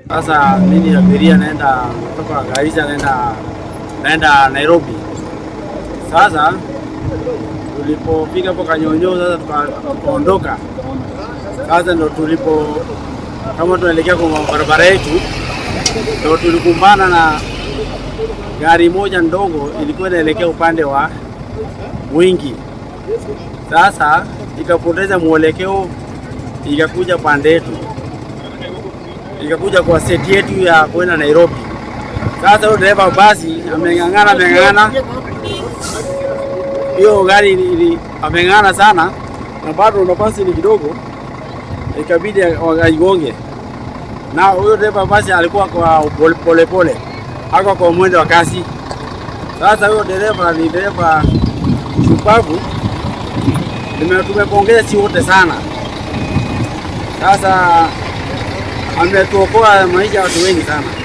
Sasa mimi abiria naenda kutoka Garissa naenda Nairobi. Sasa tulipofika hapo Kanyonyo, sasa tukaondoka. Sasa ndo tulipo kama tunaelekea kwa barabara yetu, ndo tulikumbana na gari moja ndogo ilikuwa inaelekea upande wa Mwingi. Sasa ikapoteza mwelekeo, ikakuja pande yetu, ikakuja kwa seti yetu ya kwenda Nairobi. Sasa huyo dereva basi ameng'ang'ana, ameng'ang'ana hiyo gari ameng'ang'ana sana, na bado nafasi ni kidogo, ikabidi aigonge. Na huyo dereva basi alikuwa kwa pole pole, ako kwa mwendo wa kasi. Sasa huyo dereva ni dereva shupavu, tumepongeza si wote sana. Sasa ametuokoa maisha ya watu wengi sana.